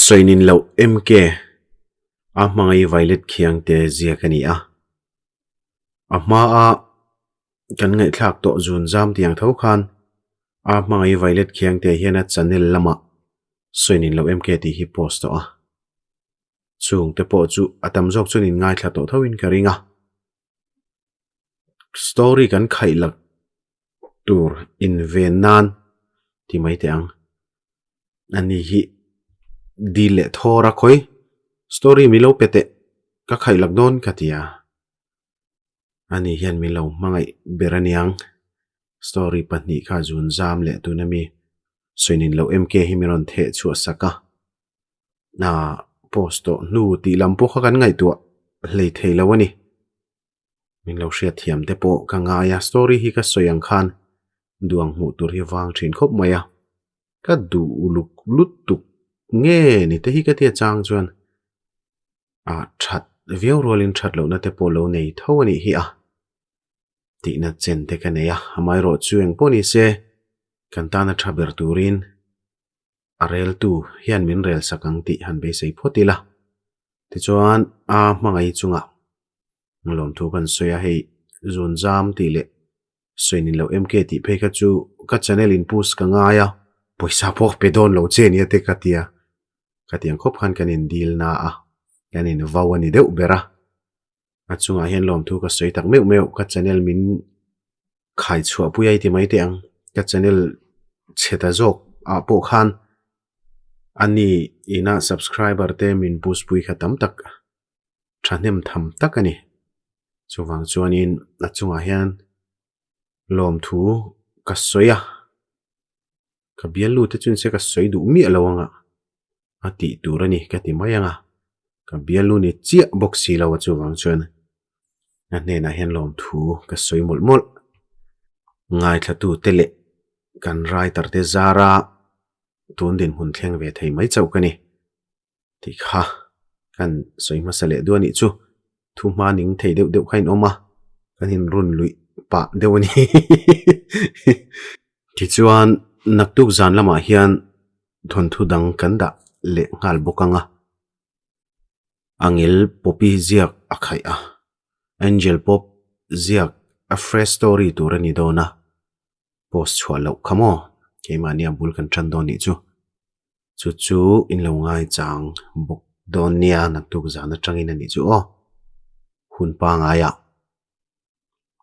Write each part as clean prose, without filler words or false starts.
Sawinin loh MK a hmangaih Violet Khiangte ziak a ni a. A hmaa kan ngaihthlak tawh zun zam tiang tho khan a hmangaih Violet Khiangte hian a channel lamah Sawinin loh MK tih hi post tawh a. Chung te pawh chu a tam zawk chuan in ngaithla tawh thoin ka ring a. Story kan khaih lak tur inven nan ti mai teh ang. Ani hi dil leh thawr a khawi story mi lo pe teh ka khaih lak dawn ka ti a. Ani hian min lo hmangaih ber aniang story pahnih kha zun zam leh tuna mi sawinin lo MK hi min rawn theh chhuah sak a. Ahh post tawh hnu tih lam pawh kha kan ngaihtuah hlei thei lo a ni. Min lo hriat thiam te pawh ka ngai a, story hi ka sawi ang khan duang hmuh tur hi vang thin khawp mai a. Ka duh uluk lutuk nge ni te hi ka tia chang chuan ah that viau rualin that lohna te pawh lo nei tho a nih hi a tihna chen te ka nei a. Amaherawhchu eng pawh ni se kan tana tha ber turin a reltu hian min rel sak ang tih han beisei phawt ila. Tichuan a hmangaih chungah lawmthu kan sawi a, hei zun zam tih leh sawi nin loh MK tih phei kha chu ka channel in post ka ngai a, pawisa pawh pe dawn lo che nia te ka tia, ka tiang khawp khan kan in dil na a, kan in vau a ni deuh ber a. A chungah hian lawmthu ka sawi tak meuh meuh ka channel min khai chhuah pui a i ti mai teh ang, ka channel chhe ta zawk ah pawh khan a ni ina subscriber te min boost pui kha tam tak thahnem tham tak a ni. Chuvang chuanin a chungah hian lawmthu ka sawi a, ka bialnu te chu se ka sawi duh miah lo anga a tih tur a ni ka ti mai anga ka bialnu ni chiah bawk si lo a chuvang chuan a hnenah hian lawmthu ka sawi mawlh mawlh. Ngaithlatu te leh kan writer te zara tun dinhmun thleng ve thei mai chauh ka ni tih kha kan sawi hmasa leh duh a nih chu. Thu hma ning thei deuh deuh kha in awm a, kan inrun luih pah deuh a ni. Tichuan naktuk zan lamah hian thawnthu dang kan dah leh nghal bawk ang a. Angel Poppy ziak a khaih a, Angel Pop ziak a fresh story tur a ni dawn a, post chhuah loh kha maw keimahni a bul kan tan dawn nih chu. Chu chu in lo ngaichang bawk dawn nia naktuk zan atangin a nih chu aw. Hun pangaiah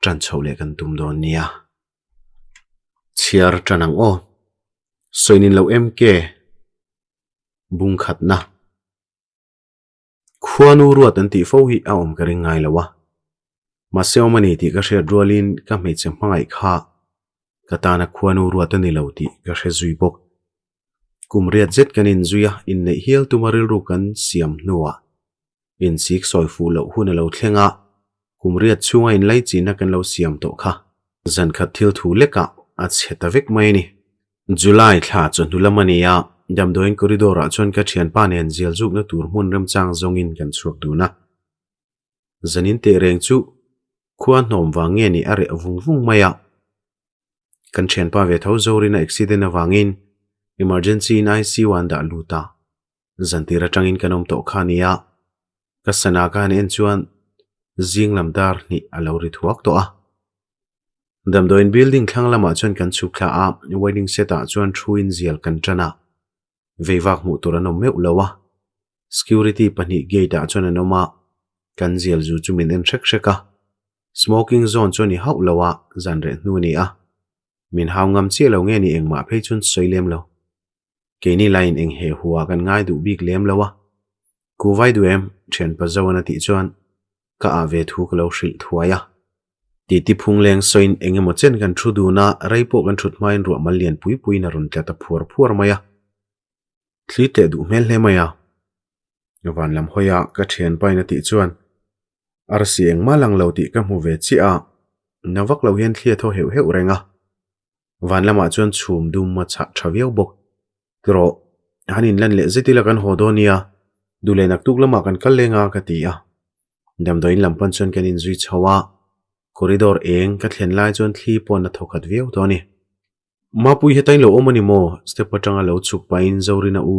tan chhoh leh kan tum dawn nia. Chhiar tan ang aw. Sawinin lo MK bung khatna. Khuanu ruat an tih fo hi a awm ka ring ngai lo a. Mahse awm a ni tih ka hriat rualin ka hmeichhe hmangaih kha ka tana khuanu ruat a ni lo tih ka hre zui bawk. Kum riat zet kan inzui a, inneih hial tuma rilru kan siam hnuah insik sawi fuh loh hun a lo thleng a, kum riat chhunga inlaichinna kan lo siam tawh kha zan khat thil thu lekah a chhe ta vek mai a ni. July thla chawhnu lam a ni a, damdawiin corridor ah chuan ka thianpa nen zial zukna tur hmun remchang zawngin kan chhuak dun a. Zanin teh reng chu khua hnawm vang nge ni a reh vung vung mai a. Kan thianpa ve tho Zorin a accident avangin emergency in ICU ah an dah lut a, zantir atangin kan awm tawh kha a ni a. Ka sana ka han en chuan zing lam dar hnih a lo ri thuak tawh a. Damdawiin building thlang lamah chuan kan chhuk thla a, wedding set ah chuan thu in zial kan tan a, veivak hmuh tur an awm meuh lo a. Security pahnih gate ah chuan an awm a, kan zial zu chu min en hrek hrek a. Smoking zone chu a ni hauh lo a, zan reh hnu a ni a. Min hau ngam chiah lo nge ni engmah phei chuan sawi lem lo. Keini laiin eng he hua kan ngai duh bik lem lo a, Ku vai duh em? Thianpa Zoan a tih chuan ka ah ve thu ka lo hrilh thuai a. Titi phung leng sawiin eng emaw chen kan thu dun a, rei pawh kan thut hmain ruah mal lian pui puiin a rawn tla ta phuar phuar mai a. Thli teh duh hmel hle mai a. Van lam hawi a ka thianpain a tih chuan arsi engmah lang lo tih ka hmu ve chiah a, na vak lo hian thli a thaw heuh heuh reng a. Van lamah chuan chhum dum a chhah tha viau bawk. Tirawh, han inlan leh zet ila kan haw dawn nia, duh leh naktuk lamah kan kal leng a ka ti a. Damdawiin lam pan chuan kan inzui chho a, corridor eng ka thlen lai chuan thli pawn a thaw khat viau tawh a ni. Mapui hetain lo awm a ni maw? Step atanga lo chhuk pahin Zorina u.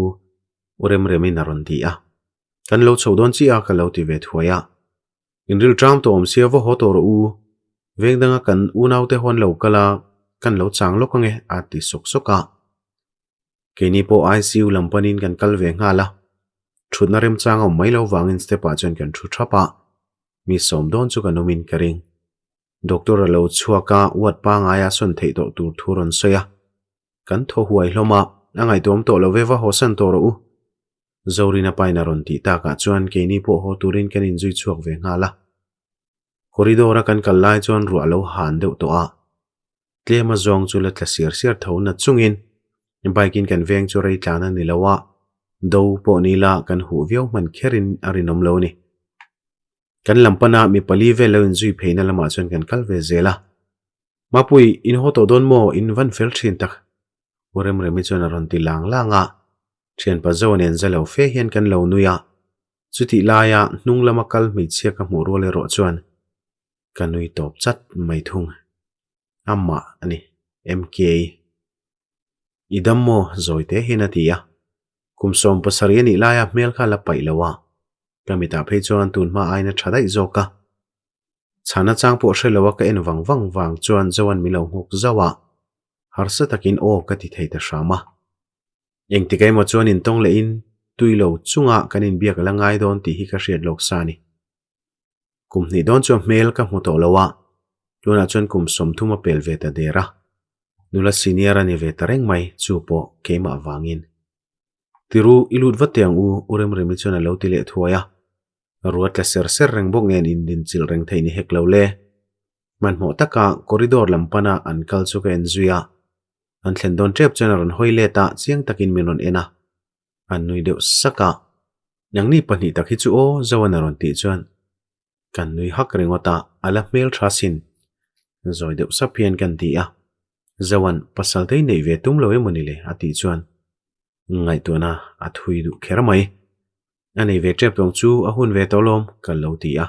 U Remremin a rawn ti a. Kan lo chho dawn chiah a ka lo ti ve thuai a. In ril tang tawh awm sia va haw tawh rawh u. Veng danga kan unaute ho an lo kal a, kan lo chang lawk ange a ti sawk sawk a. Keini pawh ICU lam panin kan kal ve nghal a. Thutna remchang a awm mai lo vangin step ah chuan kan thu thap a. Mi sawm dawn chu kan awmin ka ring. Doctor a lo chhuak a, ward pangai a sawn theih tawh tur thu rawn sawi a. Kan thaw huai hlawm a, a ngaihtuam tawh lo ve va haw san tawh rawh u. Zorina pain a rawn tih takah chuan keini pawh haw turin kan inzui chhuak ve nghal a. Corridor a kan kal lai chuan ruah lo han deuh tawh a, tlem a zawng chu la tla siar siar tho nat chungin bike in kan veng chu rei tlan a ni lo a, do pawh ni la kan huh viau hman kherin a rinawm lo a ni. Kan lam pana mi pali vel lo inzui pheina lamah chuan kan kal ve zel a. Mapui, in haw tawh dawn maw? In van fel thin tak. U Remremi chuan a rawn ti lang lang a. Thianpa Zo nen za lo fe hian kan lo nui a. Chutih laia hnung lama kal hmeichhia ka hmuh rual erawh chuan ka nui tawp chat mai thung. Amah a ni, MK. I dam maw? Zawi te hian a ti a. Kum 70 a nih laia hmel kha la paih lo a. Ka mitah phei chuan tun hma aina tha daih zawk a. Chhana chang pawh hre lo a ka en vang vang vang chuan Zoan min lo nghawk zauh a. Harsa takin aw ka ti thei ta hram a. Engtik emaw chuan intawng lehin tui lo chunga kan inbiak a la ngai dawn tih hi ka hriat lawk sa a ni. Kum hnih dawn chuan hmel ka hmu tawh lo a, tunah chuan kum 30 a pel ve ta der a. Nula senior a ni ve ta reng mai, chu pawh keimah vangin. Tiru, i lut vat teh ang u, U Remremi chuan a lo ti leh thuai a. Ruat tla ser ser reng bawk nen indinchilh reng theih ni hek lo le. Hmanhmawh taka corridor lam pana an kal chu ka en zui a. An thlen dawn tep chuan a rawn hawi let a, chiang takin min rawn en a. An nui deuh sak a. Nangni pahnih tak hi chu aw, Zoan a rawn tih chuan kan nui hak ringawt a, a la hmel tha sin. Zawi deuh sap hian kan ti a. Zoan, pasal te i neih ve tum lo emaw ni le? a tih chuan ngaihtuahna a thui duh kher mai. A nei ve tep tawng chu a hun ve tawh lawm, ka lo ti a.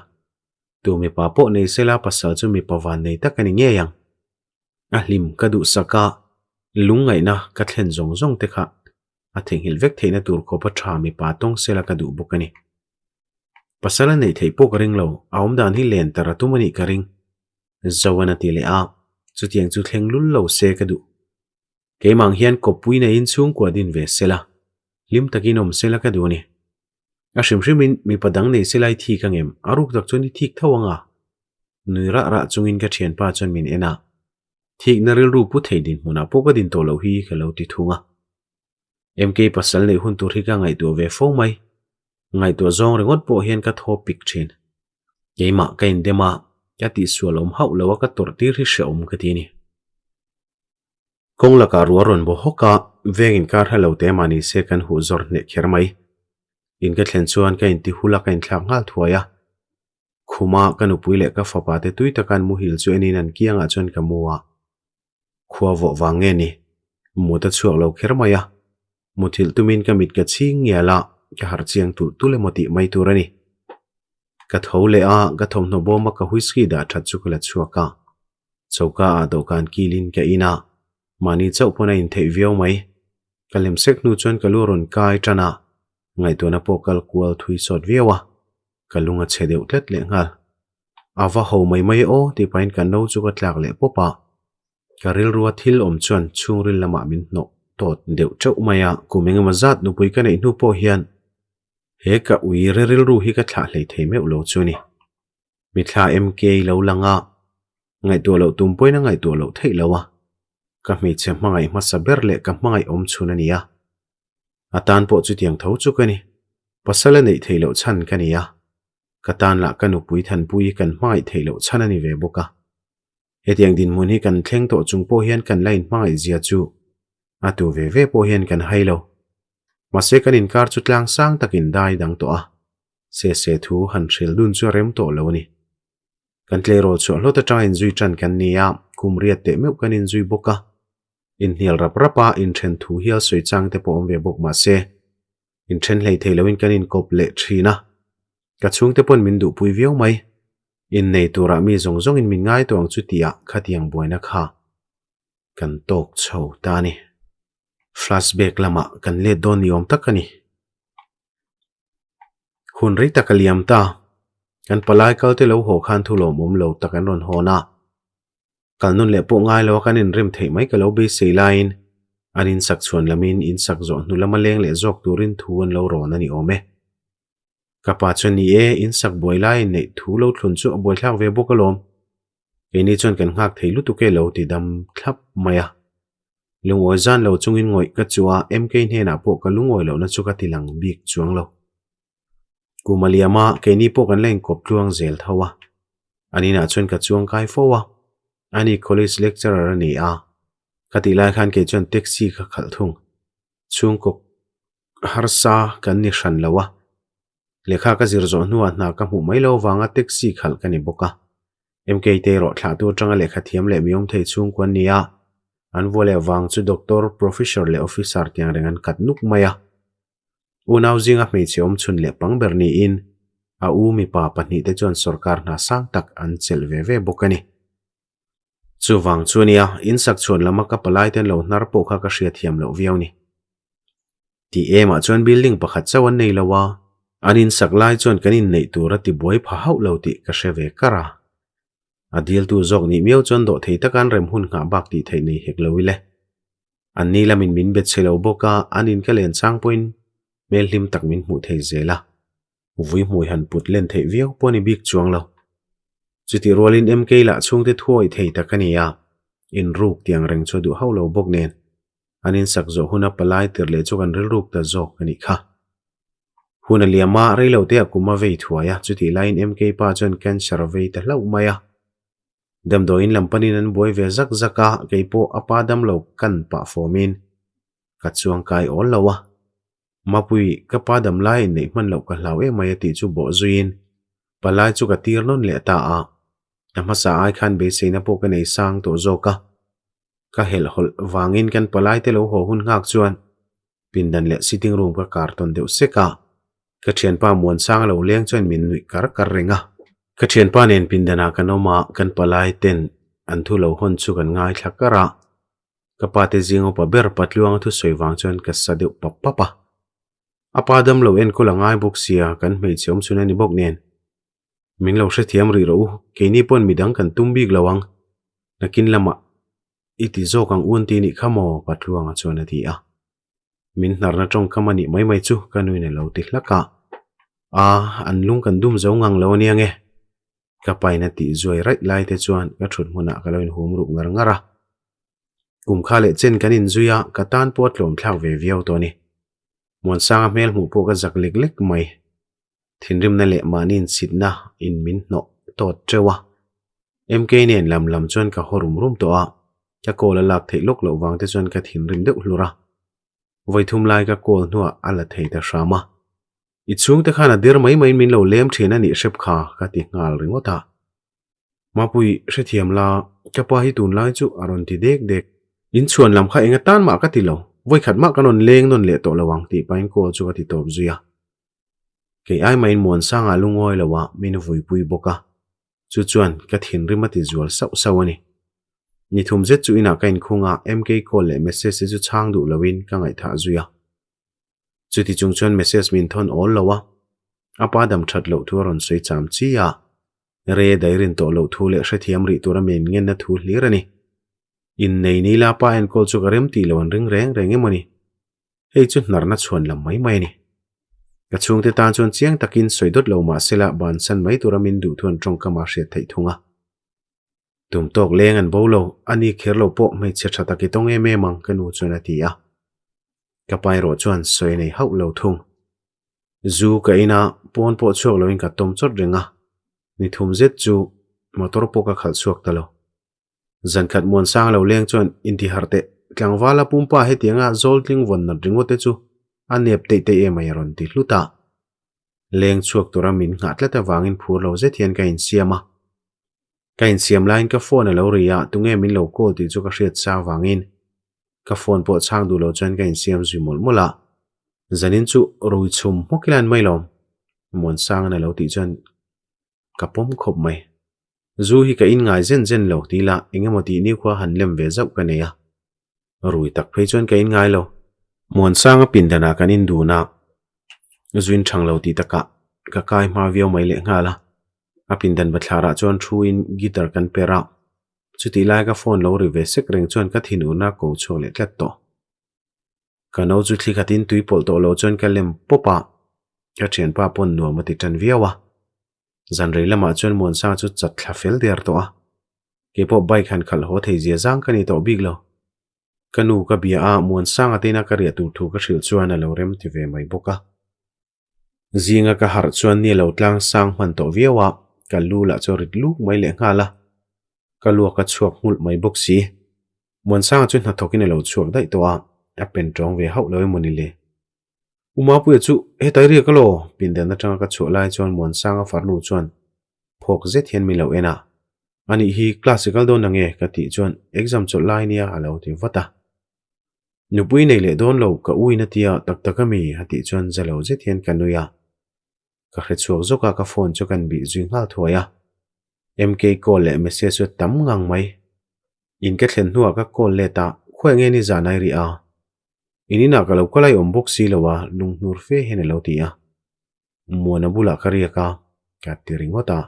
Tu mipa pawh nei sela pasal chu mipa van nei tak a ni ngei ang. A hlim ka duhsak a, lungngaihna ka thlen zawng zawng te kha a theihnghilh vek theihna tur khawp a tha mipa tawng sela ka duh bawk a ni. Pasal a neih theih pawh ka ring lo, a awmdan hi len tar a tum a nih ka ring. Zoan a ti leh a, chutiang chu thleng lul lo se ka duh. Keimah ang hian kawppui neiin chhungkua din ve sela, hlim takin awm sela ka duh a ni. A hrim hrimin mipa dang nei se lai thik ang em? A ruk tak chuan i thik tho ang a. Nui rah rah chungin ka thianpa chuan min en a. Thikna rilru pu thei dinhmunah pawh ka din tawh loh hi ka lo ti thung a. MK pasal neih hun tur hi ka ngaihtuah ve fo mai. Ngaihtuah zawng ringawt pawh hian ka thaw pik thin. Keimah ka indem a, ka tihsual awm hauh lo a ka tawrh tir hi hrehawm ka ti a ni. Kawng lakah ruah rawn baw hawk a, veng inkar hla lo te mahni se kan huh zawr hneh kher mai. In ka thlen chuan ka inti hul a ka inthlak nghal thuai a. Khuma ka nupui leh ka fapa te tui taka an muhil chu enin an kiangah chuan ka mu a. Khua vawh vang nge ni? Mut a chhuak lo kher mai a. Muthilh tumin ka mit ka chhing ngial a, ka harh chiang tulh tulh emaw tih mai tur a ni. Ka tho leh a, ka thawmhnaw bawma ka whisky dah that chu ka la chhuak a. Choka ah dawhkan kilin ka in a, mahni chauh pawn a intheih viau mai. Ka lem sek hnu chuan ka lu rawn kai tan a, ngaihtuahna pawh kal kual thui sawt viau a, ka lung a chhe deuh tlat leh nghal. A va ho mai mai aw tih pahin ka no chu ka tlak leh pawp a, ka rilrua thil awm chuan chhungril lamah min hnawh tawt deuh teuh mai a, kum engemaw zat nupui ka neih hnu pawh hian he ka ui re rilru hi ka thlah hlei thei meuh lo chu a ni. Mithla MK lo lang a, ngaihtuah loh tum pawhin a ngaihtuah loh theih lo a. Ka hmeichhe hmangaih hmasa ber leh ka hmangaih awm chhun a ni a. A tan pawh chutiang tho chu ka ni. Pasal a neih theih loh chhan ka ni a. Ka tan lah ka nupui Thanpuii kan hmangaih theih loh chhan a ni ve bawk a. Hetiang dinhmun hi kan thleng tawh chung pawh hian kan la inhmangaih zia chu a tu ve ve pawh hian kan hai lo. Mahse kan inkar chu tlang sang takin dai dang tawh a. Se se thu han hril dun chu a rem tawh lo a ni. Kan tleirawl chhuah hlawt atanga inzui tan kan ni a, kum riat teh meuh kan inzui bawk a. Inhnial rap rap a, inthen thu hial sawi chang te pawh awm ve bawk mah se, inthen hlei thei loin kan inkawp leh thin a. Ka chhungte pawn min duhpui viau mai. Innei turah mi zawng zawngin min ngai tawh ang chu tihah khatiang buaina kha kan tawk chho ta a ni. Flashback lamah kan let dawn ni awm tak a ni. Hun rei tak a liam ta. Kan palai kal te lo haw khan thu lawmawm lo tak an rawn hawn a. Kal nun leh pawh ngai lo a kan inrem theih mai ka lo beisei laiin an insak chhuan lamin insak zawh hnu lama leng leh zawk turin thu an lo rawn a ni awm e. Ka pa chuan ni e, insak buai laiin neih thu lo thlun chu a buaithlak ve bawk alawm. Keini chuan kan nghak thei lutuk e lo ti dam thlap mai a. Lungawi zan lo chungin ngawih ka chu a, MK hnenah pawh ka lungawi lohna chu ka ti lang bik chuang lo. Kum a liam a, keini pawh kan la inkawp tluang zel tho a. An inah chuan ka chuang kai fo a, ani college lecturer a ni a, ka tih lai khan kei chuan taxi ka khalh thung. Chhungkaw harsa kan ni hran lo a, lehkha ka zir zawh hnuah hna ka hmuh mai lo vanga taxi khalh ka ni bawk a. MK te erawh thlahtu atanga lehkha thiam leh mi awm thei chhungkua an ni a, an vua leh vang chu doctor, professor leh officer tiang reng an kat nuk mai a. Unau zinga hmeichhe awm chhun leh pang ber niin a u mipa pahnihte chuan sorkar hna sang tak an chelh ve ve bawk a ni. Chuvang chu ania, insak chhuan lama ka palaiten lo hnar pawh kha ka hriatthiam loh viau ni. Tih emah chuan building pakhat chauh an nei lo a, an insak lai chuan kan inneih tur a tibuai pha hauh lo tih ka hre ve kar a. A diltu zawk nih miau chuan dawhthei taka an rem hun nghah bak tih theih nei hek lo ile. An ni lamin min bet chhe lo bawk a, an in ka len chang pawhin hmel hlim tak min hmuh thei zel a. Vui hmui han put len theih viau pawh a ni bik chuang lo. Chutih rualin MK lah chhungte thuawih thei tak a ni a, inruk tiang reng chu a duh hauh lo bawk nen an insak zawh huna palai tir leh chu kan rilruk ta zawk a nih kha. Hun a liam a, reilote a kum a vei thuai a, chutih laiin MK pa chuan cancer a vei ta hlauh mai a. Damdawiin lam panin an buai ve zak zak a, kei pawh a pa damlo kan pah fawmin ka chuang kai awl lo a. Mapui, ka pa dam lai inneih hman loh ka hlau em mai a tih chu bawh zuiin palai chu ka tir nawn leh ta a. A hmasa ai khan beiseina pawh ka nei sang tawh zawk a. Ka helhhawlh vangin kan palai te lo haw hun nghak chuan pindan leh sitting room ka kar tawn deuh sek a, ka thianpa Muansanga lo leng chuan min nuih kar kar reng a. Ka thianpa nen pindanah kan awm a, kan palai ten an thu lo hawn chu kan ngaithla kar a, ka pa te zing upa ber Patluanga thusawi vang chuan ka sa deuh pap pap a. A pa damlo enkawl a ngai bawk sia, kan hmeichhe awm chhun a ni bawk nen. Min lo hrethiam rih rawh u, keini pawn midang kan tum bik lo ang. Nakin lamah i ti zawk ang un ti nih kha maw? Patluanga chuan a ti a. Min hnarna tawngkam a nih mai mai chu ka nuin a lo ti hlak a. A, an lung kan dum zo ngang lo a nia nge? Ka pain a tih zuai raih lai te chuan ka thut hmunah ka lo inhum ruh ngar ngar a. Kum kha leh chen kan inzui a, ka tan pawh a tlawm thlak ve viau tawh a ni. Muansanga hmel hmuh pawh ka zak lek lek mai. Thinrimna leh mahni inchhitna in min hnawh tawt teuh a. MK nen lam lam chuan ka haw rum rum tawh a, ka call a lak theih lawk loh vang te chuan ka thinrim deuh hlur a. Vawi thum lai ka call hnuah a la thei ta hram a. I chhungte khan a der mai maiin min lo lem thin a nih hrep kha ka ti nghal ringawt a. Mapui, hrethiam la, ka pa hi tunlai chu a rawn ti dek dek. Inchhuan lam kha eng atan mah ka ti lo, vawi khat mah ka rawn leng nawn leh tawh lo ang tih pahin call chu ka ti tawp zui a. Kei ai maiin Muansanga lungawi lo a min vuipui bawk a, chu chuan ka thinrim a ti zual sauh sauh a ni. Ni thum zet chu inah ka inkhung a, MK call leh message te chu chhang duh loin ka ngaihthah zui a. Chuti chung chuan message min thawn awl lo a, a pa dam that loh thu a rawn sawi cham chi a, re dairin tawh loh thu leh hrethiam rih tura min ngenna thu hlir a ni. Innei ni la pa enkawl chu ka rem tih lo an ring reng reng emaw ni? Hei chu hnarna chhuan lam mai mai a ni. Ka chhungte tan chuan chiang takin sawi dawt lo mah sela bansan mai tura min duh thuan tawngkam a hriat theih thung a. Tum tawk leng an bo lo, a ni kher lo pawh hmeichhe tha tak i tawng em em ang ka nu chuan a ti a. Ka pa erawh chuan sawi nei hauh lo thung. Zu ka in a, pawn pawh chhuak loin ka tawm chawt reng a. Ni thum zet chu motor pawh ka khalh chhuak ta lo. Zankhat Muansang lo leng chuan intiharh teh tlangvala pumpa hetianga zawltling vawn nat ringawt te chu a nep teih teih em mai a rawn ti hlut a. Leng chhuak tura min nghah tlat avangin phur lo zet hian ka insiam a. Ka insiam laiin ka phone a lo ri a, tunge min lo call tih chu ka hriat sa avangin ka phone pawh chhang duh lo chuan ka insiam zui mawlh mawlh a. Zanin chu rui chhum hmawk ila an mai lo Muansanga'n a lo tih chuan ka pawm khawp mai. Zu hi ka in ngai zen zen lo tih lah eng emaw tih nikhua han lem ve zauh ka nei a. Rui tak phei chuan ka in ngai lo. Muansanga pindanah kan in dun a, zu in thang lo tih takah. ka kai hma viau mai leh nghal a. A pindan bathlarah chuan thu in guitar kan per a. Chutih lai ka phone lo ri ve sek reng chuan ka thinurna ko chhuak leh tlat tawh. Ka no chu thli khatin tui pawlh tawh lo chuan ka lem pawp a, ka thianpa pawn nuam a ti tan viau a. Zan rei lamah chuan Muansanga chu chat thla fel der tawh a. Keipawh bike han khalh haw thei zia zang ka ni tawh bik lo. Ka nu ka bia a, Muansanga teina ka riah tur thu ka hrilh chuan a lo rem ti ve mai bawk a. Zinga ka harh chuan ni lo tlang sang hman tawh viau a, ka lu lah chu rit luk mai leh nghal a. Ka luak a chhuak nghulh mai bawk si. Muansanga chu hnathawkin a lo chhuak daih tawh a, a pen tawng ve hauh lo emaw ni le. U Mapuia chu hetai riak alaw? Pindan atanga ka chhuah lai chuan Muansanga farnu chuan phawk zet hian min lo en a. Anih hi class i kal dawn nange? ka tih chuan exam chawlh lai nia a lo ti vat a. Nupui nei leh dawn lo ka uin a tia tak tak ami? a tih chuan za lo zet hian ka nui a. Ka hre chhuak zawk a ka phone chu kan bih zui nghal thuai a. MK call leh message chu tam ngang mai. In ka thlen hnuah ka call let a, khawi nge ni zan ai rih a? In inah ka lo kal ai awm bawk si lo a, lunghnur fe hian a lo ti a. Muana bulah ka riak a, ka ti ringawt a.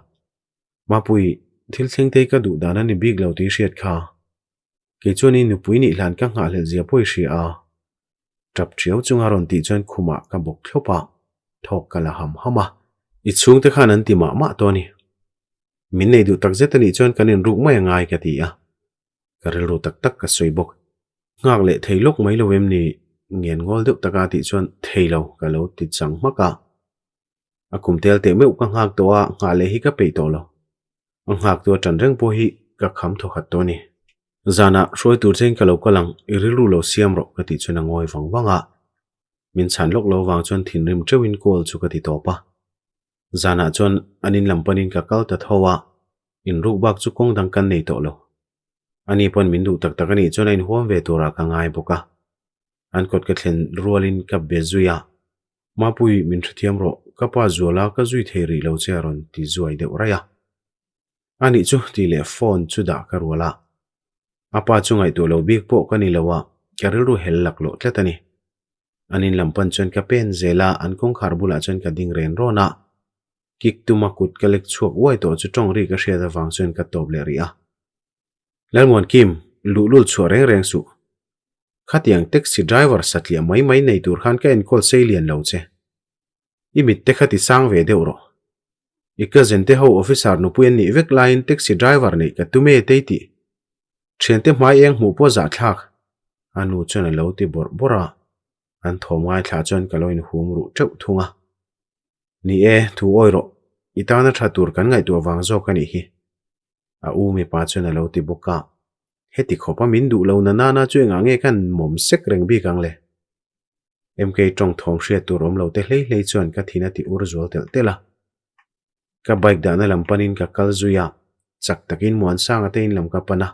Mapui, thil thleng te hi ka duh dan a ni bik lo tih i hriat kha. Kei chuan i nupui nih hlan ka nghahhlelh zia pawh i hria a. Tap ṭiau chunga rawn tih chuan khumah ka bawk thlawp a, thawk ka la ham ham a. I chhungte khan an ti mah mah tawh a ni. Min nei duh tak zet a nih chuan kan inruk mai a ngai ka ti a. Ka rilru tak tak ka sawi bawk. Nghak leh thei lawk mai lo em ni? Ngen ngawl deuh taka tih chuan thei lo ka lo ti chang hmak a. A kum tel teh meuh ka nghak tawh a, nghah leh hi ka peih tawh lo. A nghak tu a ṭan reng pawh hi ka kham thaw khat tawh a ni. Zanah hruai tur chein ka lo kal ang, i rilru lo siam rawh ka tih chuan a ngawi vang vang a. Min chhan lawk lo vang chuan thinrim teuhin call chu ka ti tawp a. Zanah chuan an in lam panin ka kal ta tho a, inruk bak chu kawng dang kan nei tawh lo. Ani pawn min duh tak tak a nih chuan a inhuam ve turah ka ngai bawk a. An kawt ka thlen rualin ka be zui a, Mapui min hrethiam rawh, ka pa Zuala ka zui thei rih lo che a rawn ti zuai deuh raih a. Anih chu tih leh phone chu dah ka rual a. A pa chu ngaihtuah lo bik pawh ka ni lo a, ka rilru hel laklawh tlat a ni. An in lam pan chuan ka pen zel a, an kawngkhar bulah chuan ka ding ren rawn a. Kik tuma kut ka lek chhuak uai tawh chu tawng ri ka hriat avang chuan ka tawp leh rih a. Lalmuan Kim, luhlul chhuah reng reng suh. Khatiang taxi driver satliah mai mai nei tur khan ka enkawl sei lian lo che. I mit te kha ti sang ve deuh rawh. I cousin te ho officer nupui an nih vek laiin taxi driver neih ka tum e tei tih. Thiante hmai eng hmuh pawh zahthlak. A nu chuan a lo ti bawrh bawrh a, an thawm ngaithla chuan ka lo inhum ruh teuh thung a. Ni e, thu awi rawh. I tana tha tur kan ngaihtuah vang zawk a nih hi. A u mipa chuan a lo ti bawk a. Heti khawpa min duh lo na nana chu engah nge khan mawm sek reng bik ang le? MK tawng thawm hriat tur awm lo te hlei hlei chuan ka thin a ti ur zual telh telh a. Ka bike dahna lam panin ka kal zui a, chak takin Muansanga te in lam ka pan a.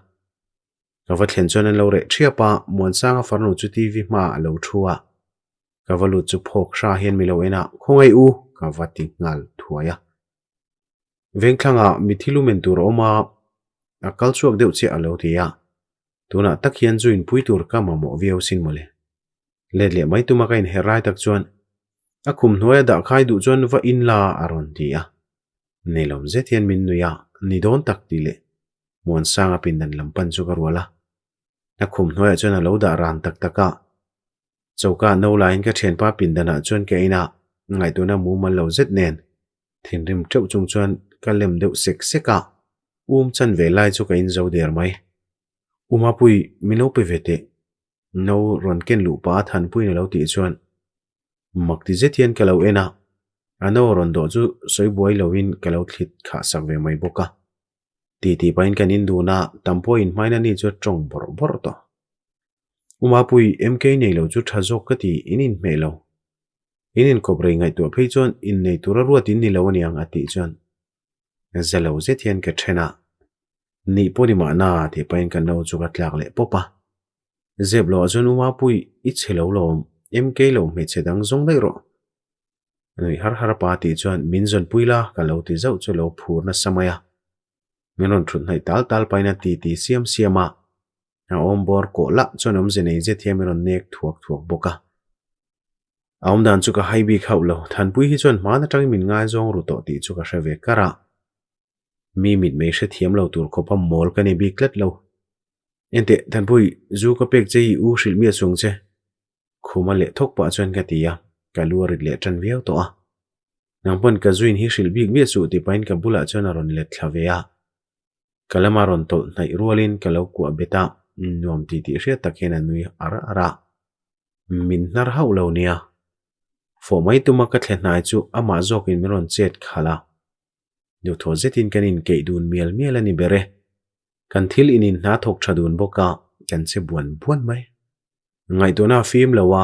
Ka va thlen chuan an lo reh thiap a, Muansanga farnu chu TV hmaah a lo thu a. Ka va lut chu phawk hra hian mi lo en a, Khawngaih u! ka va ti nghal thuai a. Vengthlangah mithi lumen tur a awm a, a kal chhuak deuh chiah a lo ti a. Tunah tak hian zu inpui tur ka mamawh viau sin mawle. Let leh mai tuma ka inherh lai tak chuan a khum hnuaia dah khai duh chuan va in la a rawn ti a. Nelawm zet hian min nui a, ni dawn tak tih leh Muansanga pindan lam pan chu ka rual a. A khum hnuaiah chuan a lo dah ran tak tak a. Choka no laiin ka thianpa pindanah chuan ka in a, ngaihtuahna mumal lo zet nen thinrim teuh chung chuan ka lem deuh sek sek a, um chan ve lai chu ka in zo der mai. U Mapui, min lo pe ve teh. No rawn ken luh pah a Thanpuiin a lo tih chuan mak ti zet hian ka lo en a, a no rawn dawh chu sawi buai loin ka lo thlit khah sak ve mai bawk a. Ti ti pahin kan in dun a, tam pawh in hmain ani chu a tawng bawrh bawrh tawh. U Mapui, MK nei lo chu tha zawk ka ti, in inhmeh lo. In inkawp rei ngaihtuah phei chuan innei tura ruat in ni lo aniang a tih chuan za lo zet hian ka then a, Nih pawh ni mahna tih pahin ka no chu ka tlak leh pawp a. Zep loh ah chuan U Mapui, i chhe lo lawm, MK lo hmeichhe dang zawng daih rawh. Nui har har a pa tih chuan min zawnpui la ka lo ti zauh chu lo phur nasa mai a. Min rawn thut hnaih tal tal pahin a ti ti siam siam a. A awm bawr kawh lah chuan awmze nei zet hian min rawn nek thuak thuak bawk a. A awmdan chu ka hai bik hauh lo, Thanpui hi chuan hmaan atangin min ngaizawng ru tawh tih chu ka hre ve kar a. Mi mitmei hrethiam lo tur khawpa mawl ka ni bik tlat lo. Enteh, Thanpui, zu ka pek che hi u hrilh miah chung che. Khuma leh thawk pah chuan ka ti a, ka lu a rit leh tan viau tawh a. Nang pawn ka zuin hi hrilh bik miah suh tih pahin ka bulah chuan a rawn let thla ve a. Ka lama rawn tawlh hnaih rualin ka lo kuah bet a, nuam ti tih hriat tak hian a nui ar ar a. Min hnar hauh lo nia. Fawh mai tuma ka thle hnai chu amah zawkin min rawn chet khalh a. Duhthaw zetin kan inkeih dun mial mial a ni ber e. Kan thil inin hna thawk tha dun bawk a, kan che buan buan mai. Ngaihtuahna a fim lo a,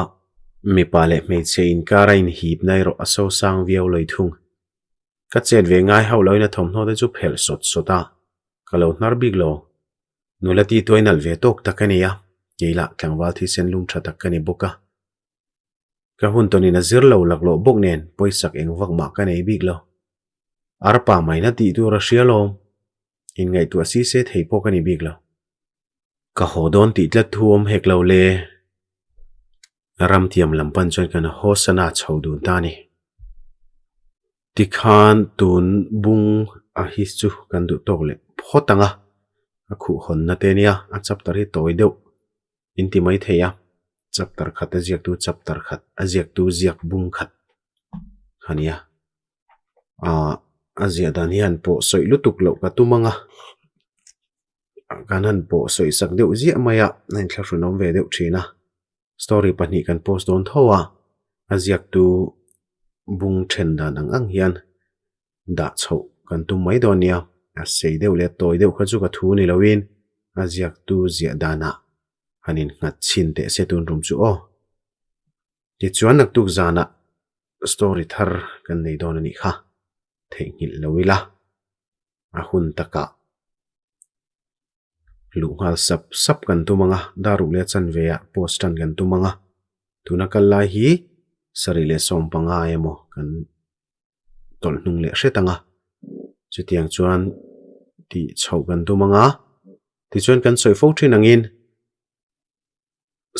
mipa leh hmeichhe inkar a inhipna erawh a sosang viau loi thung. Ka chet ve ngai hauh loin a thawmhnaw te chu phelh sawt sawt a, ka lo hnar bik lo. Nula ti tuai nalh ve tawk tak a ni a, kei lah tlangval thisen lum tha tak ka ni bawk a. Ka hun tawnin a zir lo laklawh bawk nen pawisak eng vak mah ka nei bik lo. Arpa maina tih tur a hria lawm. Inngaihtuah si se thei pawh ka ni bik lo. Ka haw dawn tih tlat thu awm hek lo le. Ramtiam lam pan chuan kan hawsana chho dun ta a ni. Tikhan tun bung a hi chu kan duh tawk leh phawt ang a, a khuh hawnna te nia, a chapter hi tawi deuh in ti mai thei a, chapter khat a ziaktu chapter khat a ziaktu ziak bung khat a nia. Aaa a ziah dan hian pawh sawi lutuk loh ka tum ang a, kan han pawh sawi sak deuh ziah mai a, a inthlahrun awm ve deuh thin a, story pahnih kan post dawn tho a, a ziaktu bung then dan ang ang hian dah chhoh kan tum mai dawn nia, a sei deuh leh a tawi deuh kha chu ka thu ni loin a ziaktu ziah danah han innghat chhin teh se tun rum chu aw. Tichuan naktuk zanah story thar kan nei dawn a nih kha, theihnghilh lo ila a hun takah luh nghal sap sap kan tum ang a, dar ruk leh chanve ah post tan kan tum ang a, tuna kal lai hi sarih leh 15 emaw kan tawlh hnung leh hret ang a, chutiang chuan tih chhoh kan tum ang a, tichuan kan sawi fo thin angin.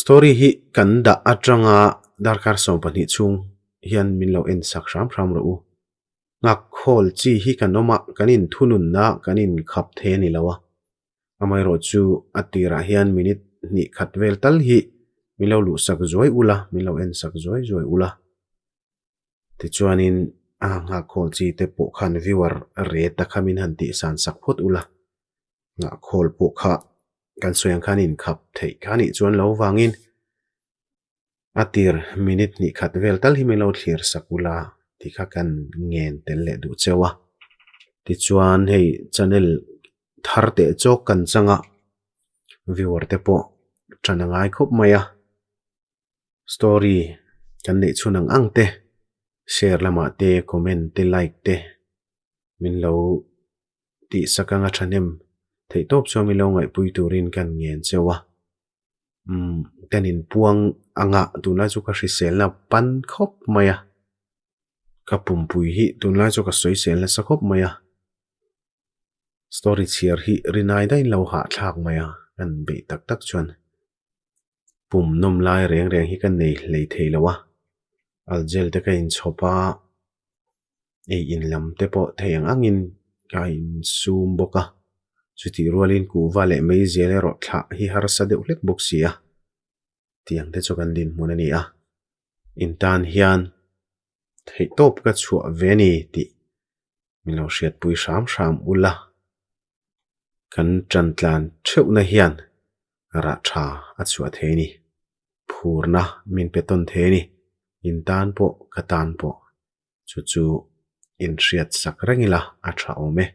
Story hi kan dah atanga darkar 12 chhung hian min lo en sak hram hram rawh u. Nghak khawl chi hi kan awm a, kan inthununna kan inkhap thei a ni lo a. Amaherawhchu a tirah hian minute hnih khat vel tal hi min lo luh sak zuai ula, min lo en sak zuai zuai ula. Tichuanin a nghak khawl chi te pawh khan viewer rate a kha min han tihsan sak phawt ula. Nghah khawl pawh kha kan sawi ang khan inkhap theih kha anih chuan lo vangin a tir minute hnih khat vel tal hi min lo thlir sak ula tih kha kan ngen tel leh duh cheu a. Tichuan hei channel thar teh chawk kan chang a, viewer te pawh tan a ngai khawp mai a. Story kan neih chhun ang ang te share lamah te comment te like te min lo tih sak anga thahnem theih tawp chuan min lo ngaihpui turin kan ngen cheu a umm kan inpuang anga tunlai chu ka hriselna pan khawp mai a ka pumpui hi tunlai chu ka sawisel nasa khawp mai a story chhiar hi rinai daihin lo hahthlak mai a kan beih tak tak chuan. Pum nawm lai reng reng hi ka nei hlei thei lo a, algel te ka inchhawp a, ei in lam te pawh thei ang angin ka insum bawk a, chutih rualin kuhva leh meizial erawh thlah hi harsa deuh hlek bawk si a, tiang te chu kan dinhmun a ni a, in tan hian theihtawp ka chhuah ve a ni tih min lo hriatpui hram hram ula. Kan tan tlan theuhna hian rah tha a chhuah thei a ni. Phurna min pe tawn thei a ni. In tan pawh ka tan pawh chu chu inhriat sak reng ila a tha awm e.